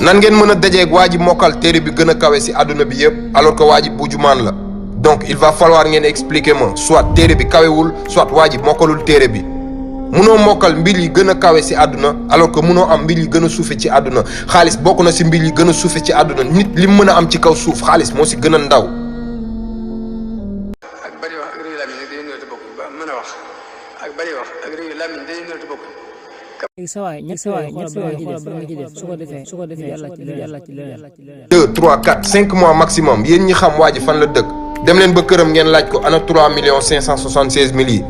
nan ngeen mën a dajeeg waa ji mokkal téere bi gën a kawe si àdduna bi yëpp alors que waa ji bujumaan la donc il va falloir ngeen expliquer ma soit téere bi kawewul soit waa ji mokkalul téere bi munoo mokkal mbir yi gën a kawe si àdduna alors que munoo am mbir yi gën a suufe ci àdduna xaalis bokk na si mbir yi gën a suufe ci àdduna nit li mu mën a am ci kaw suuf xaalis moo si gën a ndaw. ak bari wax ak réew làmmiñ dañuy ñëw te bokk ba mën a wax ak bari wax ak réew làmmiñ dañuy ñëw te bokk. su ko defee yàlla ci leneen 2 3 4 5 mois maximum yéen ñi xam waa ji fan la dëkk dem leen ba këram ngeen laaj ko ana 3 millions 576 mille yi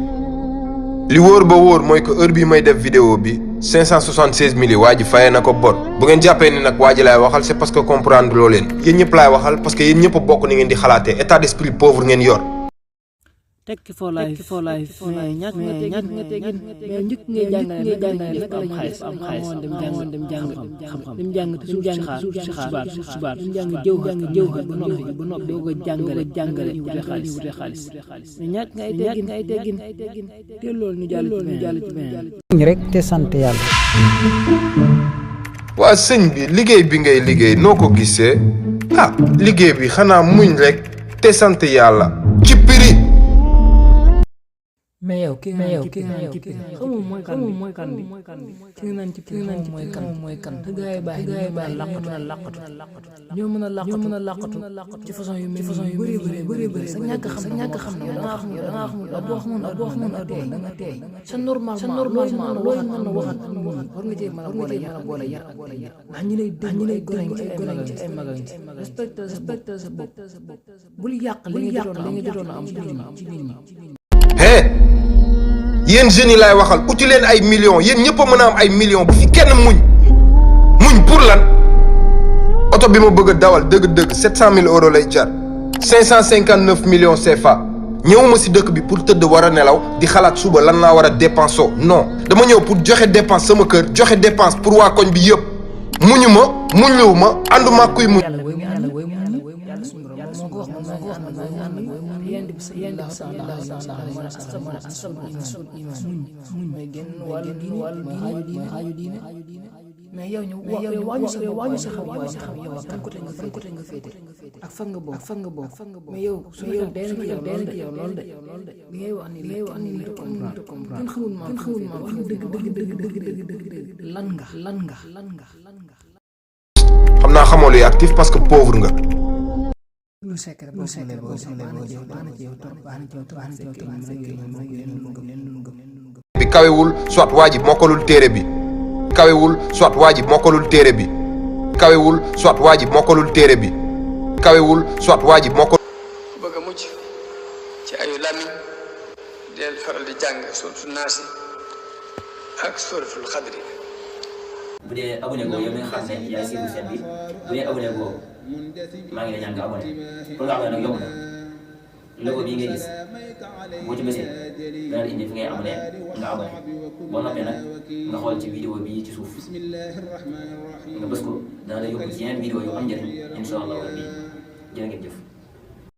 li wóor ba wóor mooy que heure bii may def vidéo bi 576 mille yi waa ji fayee na ko bor bu ngeen jàppee ni nag waa ji laay waxal c'est parce que comprendre loo leen yéen ñëpp laay waxal parce que yéen ñëpp a bokk ni ngeen di xalaatee état d'esprit pauvre ngeen yor. tekki for life ñàkk nga teggin mais njëkk ngay jàngale naka am xaalis dem jàng xam-xam dem jàng te suuf si xaar dem jàng jëw ba noppi doo ko jàngale ñu wute xaalis mais ñàkk nga ay teggin te loolu ñu jàll ci beneen rek te sant yàlla. waa sëñ bi liggéey bi ngay liggéey noo ko gisee liggéey bi xanaa muñ rek te sant yàlla ci prix. mais yow ki xamul mooy kan bi ki nga naan ci mooy kan te gars yi baax laqatu ñoo mën a laqatu ci façon yu bëri sa ñàkk xam na da ngaa xamul boo xamoon ak tey da nga tey sa normalement looy mën a waxat war nga cee mën a boole yar ndax ñi lay gën ci ay magal ci respecte sa bopp bul yàq li nga jotoon a am ci nit ñi yéen jeunes yi laay waxal uti leen ay millions yéen ñëpp a mën a am ay millions bu fi kenn muñ pour lan oto bi ma bëgg a dawal dëgg-dëgg 700 000 euros lay jar 559 millions CFA ñëwuma si dëkk bi pour tëdd war a nelaw di xalaat suba lan laa war a dépenser non dama ñëw pour joxe dépense sama kër joxe dépense pour waa koñ bi yëpp muñluwu ma ànduma kuy muñ. mais yow wàññi sa xam yow ak fan côté nga féete ak fan nga bokk mais yow su yow day na ci yow lool de li ngay wax ni nit comprendre kenn xamul ma wax dëgg lan nga xam naa xamoo luy actif parce que pauvre nga. bi kawewul soit waa ji mokkalul téere bi kawewul soit waa ji mokkalul téere bi kawewul soit waa ji mokkalul téere bi kawewul soit waa ji mokkal. ku bëgg a mucc ci ayu làmmiñ del faral di jàng suratul naasi ak suratul xadri. bu dee abonné boobu yow mi nga xam ne yaay siiru seen bi bu dee abonné boobu maa ngi lay ñaan nga abonné pour nga abonné nag yomb na logo bii ngay gis boo ci bësee dana la indi fi ngay abonné nga abonné boo noppee nag nga xool ci vidéo bii ci suuf nga bës ko dana la yóbbu ci yeneen vidéo yu am njëriñ incha allah rabbi jërë ngeen jëf.